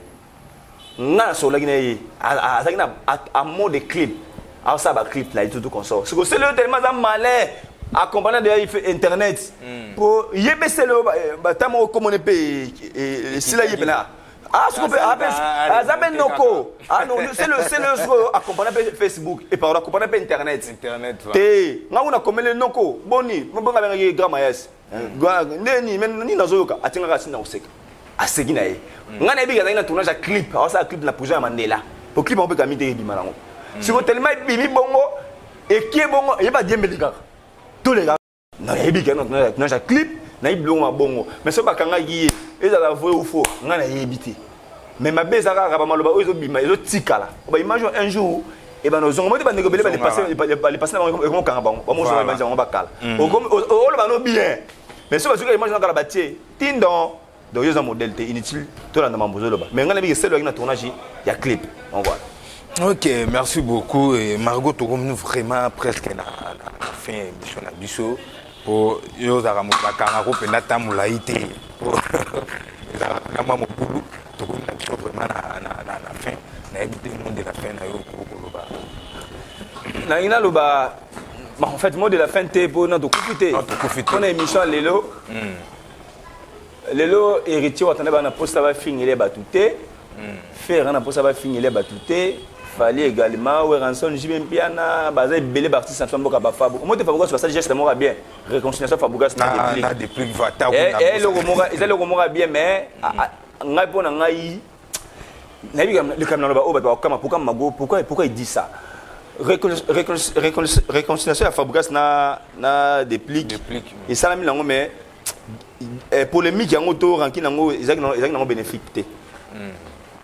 nga nasolaki na ye, azalaki na a mode clip, aosala baclip na ye tout consort. Siko Sele oyo tellement aza malin, accompagné de internet, po ye mpe Sele oyo bata moko komone mpe esila ye mpena. Ah, siko mpe aza mpe noko Sele sikoyo accompagné mpe Facebook et pardon, accompagné mpe internet. Te, nga kuna komele noko boni bonga bengaki grand mayes ndeni nini, nazoyoka atingaka asina koseka, aseki na ye. Ngai nayebi azalaki na tournage ya clip, awasala clip na prison ya Mandela, po clip yango mpe kami te ebima nango. Siko tellement ebimi bongo, ekie bongo, eyeba diembeli kaka toleka. Nayebi ke na tournage ya clip, nayebi biloko mabongo. Mais soki bakangaki ye, ezala vrai ou faux, ngai nayebi te. Mais mabe eza kaka bamaloba oyo ezobima, ezotikala baimage. Un jour ebanda ozonga mo te. Bandeko ebele balepase na bango, ekomokanga bango, bamozonga image yango bakala oloba no bien. Mais soki bazuka image nakala batie tindon, donc yo oza modèle te, inutile tolanda mambo ozoloba. Mais ngai nayebi ke Sele oyaki na tournage ya clip. Donc voilà. Ok, merci beaucoup. Et Margot, tokomi vraiment presque na fin ya émission na biso. Po yo ozalaka moto bakangako mpenza ta molai te, po ezalaka na mwa mobulu. Tokomi na biso vraiment na fin. Nayebi te, mot de la fin na yo koloba? Nalingi naloba, en fait, mot de la fin te, mpo na tokufi te. Tokufi te. Mpona émission ya lelo, lelo Héritier Watanda bana mposa bafingele bato te, Ferre na mposa bafingele bato te, Fally également, Werrason, JB Mpiana, baza ebele baartiste na biso mboka. Bafabo omo te, Fabregas basali geste moko ya bien, réconciliation Fabregas na Déplique. Eloko moko eza, eloko moko ya bien. Mais ngai, mpo na ngai, nayebi likambo naloba oyo, bato bakokama: pourquoi Mago, pourquoi il dit ça? Réconciliation ya Fabregas na Déplique esalami nango, mais polémique yango to rancune yango ezalaki nango bénéfique te.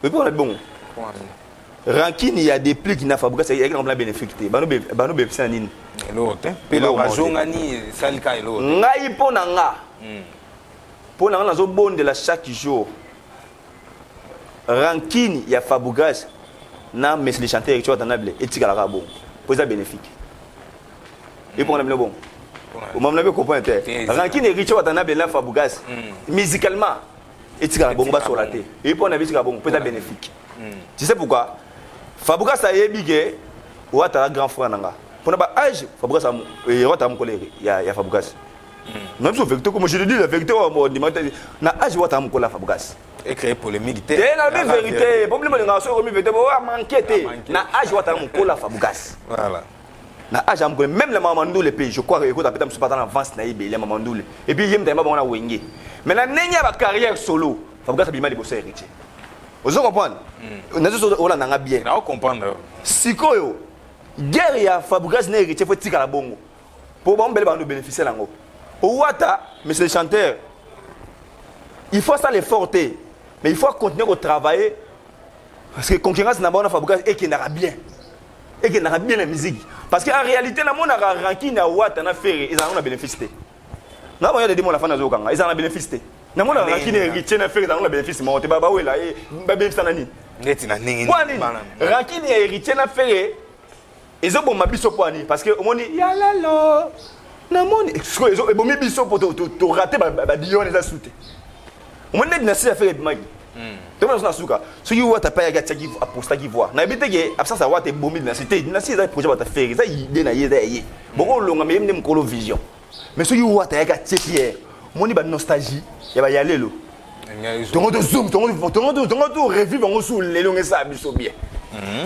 Epi wana bongo rancune ya Déplique na Fabregas ezalaki nango mpena bénéfique te. Bano bénéficie na nini? Eloko te, mpe bazongani, esalika eloko. Ngai, mpo na nga, nazobondela chaque jour, rancune ya Fabregas na monsieur le chanteur Héritier Watanabe etikalaka bongo, mpo eza bénéfique. Eponga na bino bongo, omamona mpe comprendre te. Rancune Héritier Watanabe na Fabregas musicalement etikala bongo, basola te. Epo na biso bongo, mpo eza bénéfique. Tu sais pourquoi? Fabregas ayebi ke Watala grand frère na nga mpona ba âge. Fabregas, Watala mokolo ya Fabregas na biso, vérité, comme je le dis, la vérité ondima na âge, Watala mokolo ya Fabregas. Ecréer polémique te. Te, nalobi vérité. Problème olingaka soki okomi vérité, bo amanke te. Na âge, Watala mokolo ya Fabregas. Voilà. Na âge ya mokolo, même na mama Ndule mpe, je crois ekota peta mosusu, pata na avance na ye ebele ya mama Ndule. Et puis ye moto ayemba bango na Wenge. Mais na ndenge ya bacarrière solo, Fabregas abima liboso ya Héritier. Ozo comprendre? Nazo olanda nga bien? Nao comprendre. Sikoyo guerre ya Fabregas na Héritier fo etikala bongo, mpo bango mbele bando bénéficier nango. Owata, monsieur le chanteur, il faut asala effort te, mais il faut continuer kotravailler, parce que concurrence na bango na Fabregas ekendaka bien, ekendaka bien na musique. Parce que en réalité, namonaka rancune ya Wata na Ferre ezalaka na bénéfice te. Na bango ya demo la fana azokanga, ezala na bénéfice te. Namonaka rancune Héritier na Ferre ezalaka na bénéfice moko te. Bawela ye, babénéfice na nini? Neti na ndenge? Mpo nini rancune ya Héritier na Ferre ezoboma biso? Mpo ani? Parce que omoni ya lelo, namoni sikoyo ebomi biso mpo torater badion eza su te. Omoni nde dynastie ya Ferre ebimaki, tomona so na suka. Soki Wata mpe ayaki, atiaki, apostaki voix, nayebi te ke absence ya Wata ebomi dynastie te. Dynastie eza projet bata Ferre, eza idée na ye, eza ya ye, bokolonga. Me ye nde mokolo vision. Mais soki Wata ayaki, atie pierre, Moni ba nostalgie ya ba yalelo. Tongo to zoom, tongo to revivre ngo su lelo ngesa biso bien.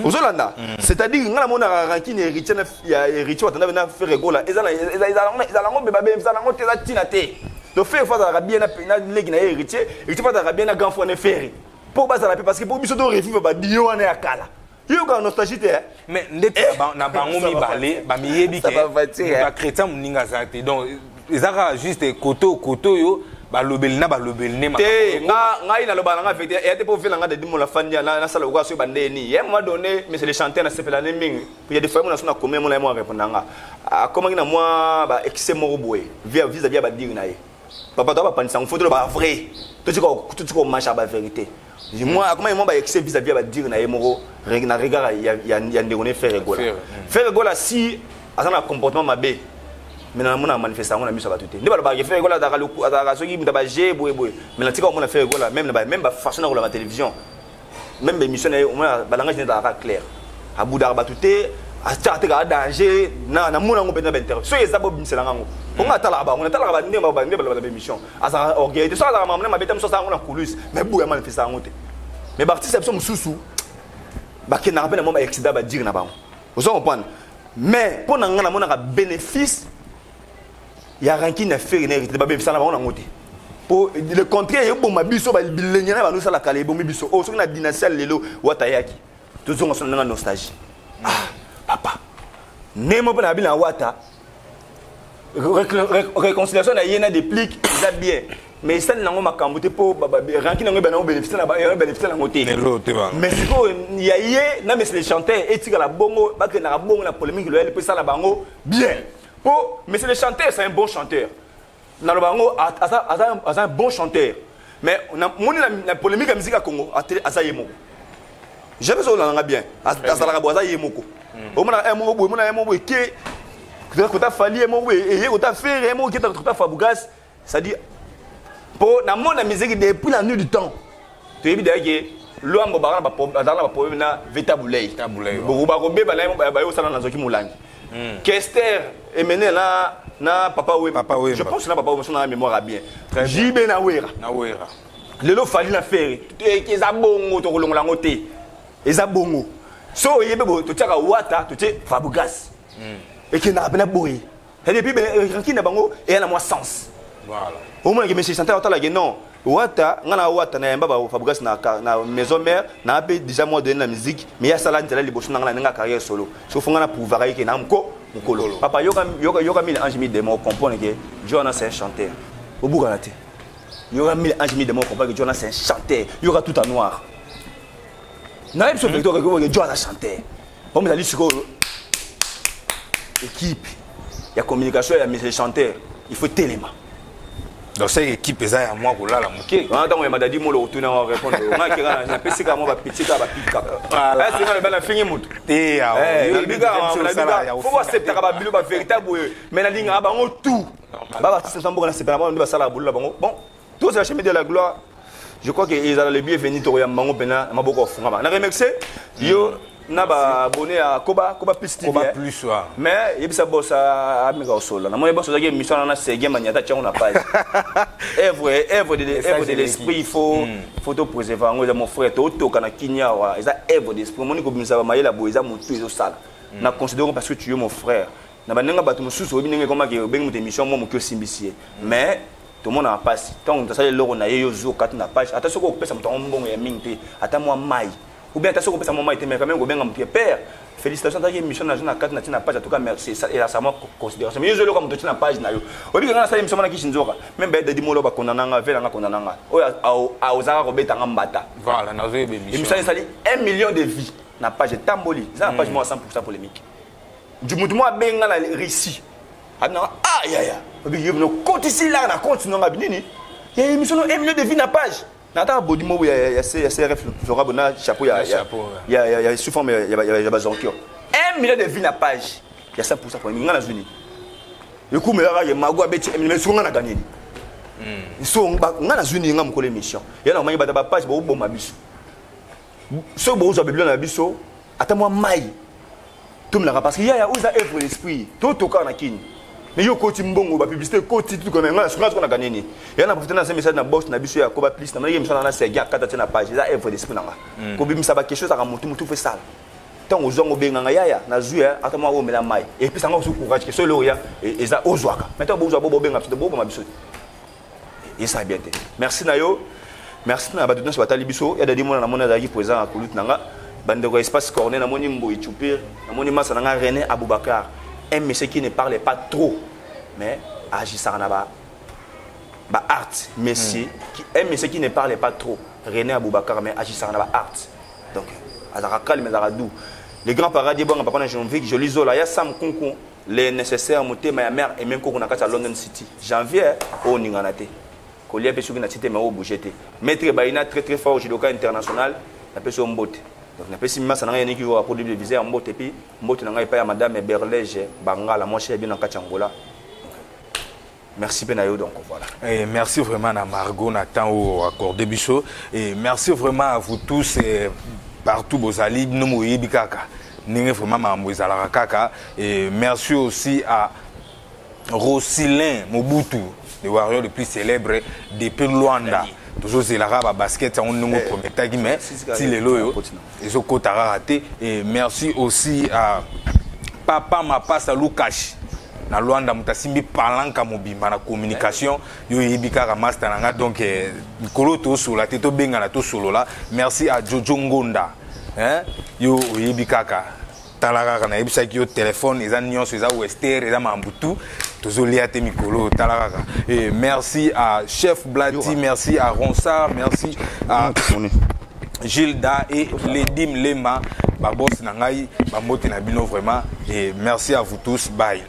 Ozolanda, c'est-à-dire nga namona rancune héritier ya héritier watanda na Ferre Gola, eza eza eza nango beba be, eza nango te, eza tina te. Donc Ferre fa azalaka bien na leki na ye héritier, héritier fa azalaka bien na grand frère na Ferre. Po bazala pe parce que po biso to revivre ba dio wana ya kala. Yo ka nostalgie te. Mais ndeti na bango mibale ba miyebi ke ba chrétien moninga aza te. Donc eza kaka juste koto koto yo balobeli na balobeli ne te. Nga ngai naloba na nga vérité ya te, po vela nga de dimola fandi na sala ko so bandeni. Ya moment donné, mais c'est les chanteurs na sepela ne mingi. Il y a des fois mon na combien mon moi répondre nga. Comment na moi ba excès moko boye vis-à-vis ba dire na ye. Papa doit pas penser en photo ba vrai. Tout ce qu'on marche à ba vérité. Moi comment moi ba excès vis-à-vis ba dire na ye moko na regard ya ya ya ndeko ne Ferre Gola. Ferre Gola si aza na comportement mabe. Mais na mona manifestation na miso ba tout. Nde ba ba Ferre Gola azaka loku azaka soki muta ba G boye boye. Mais na tika mona Ferre Gola même ba façon na la télévision. Même ba émission na ye mona ba langage na clair. Abudaka ba tout ata te ka danger na na mona ngo pena ba interview. So eza bo bimisela ngango. Bonga atala ba ngona atala ba ndemba ba ndemba ba émission. Azaka orgueil so azaka mamna mabeta muso sango na coulisse mais bouya manifester ngo te. Mais ba artiste biso mususu ba kenda pe na moma accident ba dire na bango. Ozo comprendre? Mais pour na ngana mona ka bénéfice ya rancune na faire na hérité ba bénéfice na bango na ngote. Pour le contraire yo boma biso ba bilenya na ba no sala kale bomi biso. Oh soki na dynastie lelo watayaki. Tozonga so na nostalgie. Ah papa. Nemo pe na bina wata. Réconciliation na yena déplique eza bien. Mais ça nango makambo te po ba rancune nango ba bénéfice na ba bénéfice nango te. Mais siko ya ye na mais les chanteurs etika la bongo ba ke na bongo na polémique loyal pe ça la bango bien. Po mais les chanteurs c'est un bon chanteur. Na lo bango aza aza aza un bon chanteur. Mais on a moni la polémique ya musique à Congo aza ye moko. Jamais ça on bien. Aza la boza ye moko. Au mona un moko mona un moko ke kota Fally moko et kota Ferre moko ke kota Fabregas, c'est-à-dire pour na mona musique depuis la nuit du temps. Tu yebi d'ailleurs que l'homme ba ba ba ba problème na Veta Boulay. Boko ba ko beba na ba yo sala na zoki mulangi. Kester emene na Papa Wemba. Papa Wemba. Je pense na Papa Wemba son mémoire a bien. JB na Wera. Na Wera. Lelo Fally na Ferre. Eza bongo to kolongola ngo te. Eza bongo. So yebe bo to tiaka wata to tie Fabregas. Et qui n'a pas boye. Et depuis ben rancune na bango et na moi sens. Voilà. Au moins que monsieur chanteur otala que non. Wata ngana wata na yamba ba Fabregas na na maison mère na pe déjà moi donner la musique mais ya sala nzela liboso na ngana nga carrière solo. So fonga na pouvoir ke na mko mukolo. Papa yoka yoka yoka mille ange mille démons comprendre que Joana c'est un chanteur. Obuka na te. Yoka mille ange mille démons comprendre que Joana c'est un chanteur. Yoka tout en noir. Na yebi so vecteur que Joana chanteur. Comme ezali sikoyo équipe ya communication ya monsieur chanteur, il faut telema. Donc cette équipe eza ya moi kolala moke. Ah tango ya madadi molo otuna wa répondre. Nga kira na pesi ka mo ba petit ka ba pika. Voilà. Ah c'est nga ba fingi mutu. Te ya. Eh, na bika na bika. Faut accepter ka ba bilo ba véritable mais na linga bango tout. Ba ba c'est mboka na sepela ba ba sala boulot bango. Bon, tous la chemin de la gloire. Je crois que ils ont le bienvenu to ya mango pena maboko funga ba. Na remercier yo na ba abonné à Koba, Koba Plus TV. Koba Plus, ouais. Mais yebisa boss a amika osola. Na moi boss ozaki émission na sege manyata tiango na page. Œuvre, œuvre de, œuvre de l'esprit, il faut faut to préserver ngo mon frère to toka na kinya wa. Eza œuvre d'esprit. Moni ko bimisa ba mayela bo eza mutu ezo sala. Na considère parce que tu es mon frère. Na banenga bato mususu obi ndenge koma ke obengi mutu émission moi mokio simbisie. Mais tout le monde a passé. Tant que ça le loro na ye yo zo kati na page. Ata soko opesa mutu mbongo ya mingi te. Ata moi mai. Ou bien attention qu'on moment était mais quand même qu'on benga mutu père. Félicitations ta émission na na kati na tina page en tout cas merci. Ça et là ça moi considération. Mais yo zo comme tina page na yo. Obi nga sa émission na kishinzoka. Même ba de molo ba kondananga vela nga kondananga. Oya a ozaka ko beta nga mbata. Voilà, na zo yebe émission. Émission sali 1 million de vues na page tamboli. Ça na page moi 100% polémique. Du mutu moi benga na Russie. Ah ah ya ya. Obi yo no compte ici là na compte nga binini. Ya émission 1 million de vues na page. Nata body mo ya ya ya CRF Flora Bona chapeau ya ya ya ya sous forme ya ya ya bazonkio. 1 million de vues na page. Ya 100% pour nga na zuni. Le coup me ya mago abeti mais songa na gagné. So nga na zuni nga mukole mission. Ya na mangi bata ba page bo boma biso. So bo zo bible na biso ata moi mai. Tout me la parce que ya ya uza œuvre l'esprit. Tout toka na kini. Mais yo koti mbongo ba publicité koti tout comme nga nga na gagner ni. Ya na profiter na message na boss na biso ya koba plus na maniki mission na segi akata tina page eza œuvre d'esprit na nga. Ko bimisa ba question za mutu mutu fait sale. Tango ozongo benga nga yaya na zui ata mwa omela mai et puis sanga osu courage que solo ya eza ozwaka. Maintenant bozwa bobo benga biso bobo ma biso. Esa bien te. Merci na yo. Merci na bato nyonso batali biso. Ya dadi mona na mona azalaki présent na kulute na nga. Bandeko espace cornet na moni Mboyi Chupir, na moni masa na nga René Aboubakar. Un monsieur qui ne parle pas trop mais agissant na ba ba art monsieur qui, un monsieur qui ne parle pas trop René Aboubakar mais agissant na ba art. Donc azaka calme azaka doux. Les grands paradis bon papa na Janvier joli zola ya Sam Kunku les nécessaires motema ya mère et même koko na kati ya London City. Janvier o ningana te. Kolia pe soki na cité mais o bouger te. Maître Baina très très fort judoka international na peso mbote. Donc na pesi masa na ngai niki ko produit de visa mbote puis mbote na ngai pa ya madame Berlege Bangala moi cher bien na kati Angola. Merci Benayo, donc voilà. Et merci vraiment à Margot Nathan au accordé biso et merci vraiment à vous tous et partout bozali bino moyebi kaka ndenge vraiment makambo ezalaka kaka et merci aussi à Rossilin Mobutu, le warrior le plus célèbre depuis Luanda. Tozozelaka ba basket yango ndenge oprometaki mais ti lelo oyo ezokota kaka te. Et merci aussi à papa Mapasa Lukashi na Luanda, moto asimbi palanka mobimba na communication yo yebi kaka master na nga donc mikolo tosola te tobengana tosolola. Merci à Jojo Ngonda hein yo oyebi kaka tala kaka nayebisaki yo téléphone eza nyonso eza wester eza mambutu tozolia te mikolo tala kaka. Et merci à chef Blati, merci à Ronsard, merci à Gilda et Ledim Lema babos na ngai bambote na bino vraiment et merci à vous tous, bye.